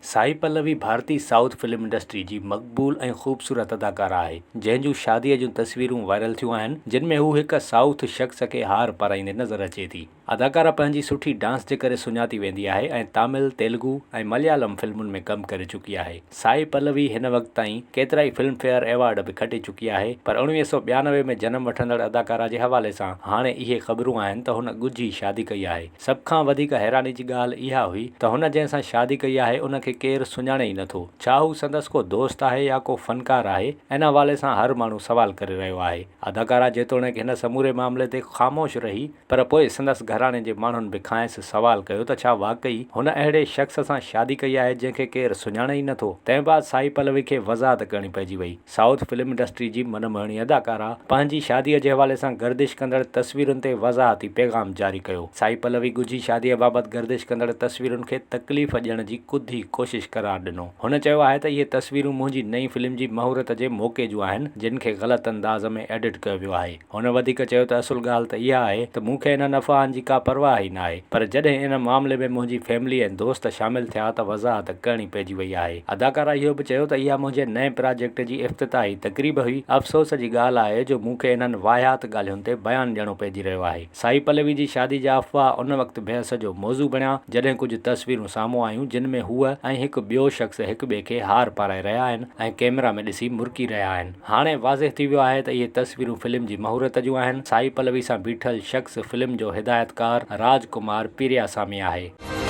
سائي پلوي ڀارتي south film industry جي مقبول ۽ خوبصورت اداڪاره آهي، جنهن جون شاديء جون تصويرون وائرل ٿيون آهن، جن ۾ هو هڪ سائوٿ شخص کي هار پارائيندي نظر اچي ٿي. اداڪاره پنهنجي سٺي ڊانس جي ڪري سڃاتي ويندي آهي ۽ تامل، تيلگو ۽ مليالم فلمن ۾ ڪم ڪري چڪي آهي. سائي پلوي هن وقت تائين ڪيترائي فلم فيئر ايوارڊ به کٽي چڪي آهي پر 1992 ۾ جنم وٺندڙ اداڪاره جي حوالي سان هاڻي اهي خبرون آهن ته هن ڳجهي شادي ڪئي آهي. سڀ کان وڌيڪ حيراني جي ڳالهه اها هئي ته هن جنهن سان شادي ڪئي آهي ان کي ڪير سڃاڻي ئي نٿو. ڇا هو سندس ڪو دوست آهي يا ڪو فنڪار آهي؟ ان حوالي سان هر ماڻهو سوال ڪري رهيو آهي. اداڪارا جيتوڻيڪ هن سموري معاملي تي خاموش رهي پر پوء سندس گهراڻي جي ماڻهن به کانئس سوال ڪيو ته ڇا واقعي هن اهڙي شخص سان شادي ڪئي آهي جنهن کي ڪير سڃاڻي ئي نٿو؟ تنهن بعد سائي پلوي کي وضاحت ڪرڻي پئجي وئي. سائوٿ فلم انڊسٽري جي من موهڻي اداڪارا پنهنجي شاديء جي حوالي سان گردش ڪندڙ تصويرن تي وضاحتي پيغام جاري ڪيو. سائي پلوي ڳجهي شاديء بابت گردش ڪندڙ تصويرن کي تڪليف ڏيڻ جي ڪڌي ڪوشش قرار ڏنو. هن چيو آهي ته اهي تصويرون منهنجي نئين فلم جي مهورت جي موقعي جون آهن، جن کي غلط انداز ۾ ايڊٽ ڪيو ويو آهي. هن وڌيڪ چيو ته اصل ڳالهه ته اها آهي ته مون کي انهن افواهن جي ڪا پرواهه ئي ناهي پر جڏهن ان معاملي ۾ منهنجي فيملي ۽ دوست شامل ٿيا ته وضاحت ڪرڻي پئجي وئي آهي. اداڪارا اهو به چيو ته اها منهنجي نئين پراجيڪٽ جي افتتاحي تقريب هئي، افسوس جي ڳالهه آهي جو مون کي انهن واهيات ڳالهين تي بيان ڏيڻو پئجي رهيو آهي. سائي پلوي جي شادي جا افواهه ان وقت بحث جو موضوع بڻيا جڏهن ڪجهه تصويرون سامهون آيون جن ۾ هوء ۽ هڪ ٻيو شخص هڪ ٻئي کي هار پارائي رهيا آهن ۽ ڪئميرا ۾ ڏسي مرڪي رهيا آهن. هاڻي واضح ٿي ويو آهي ته اهي تصويرون فلم جي مهورت جون آهن. سائي پلوي سان بيٺل شخص فلم جو هدايتڪار راج ڪمار پيرياسامي آهي.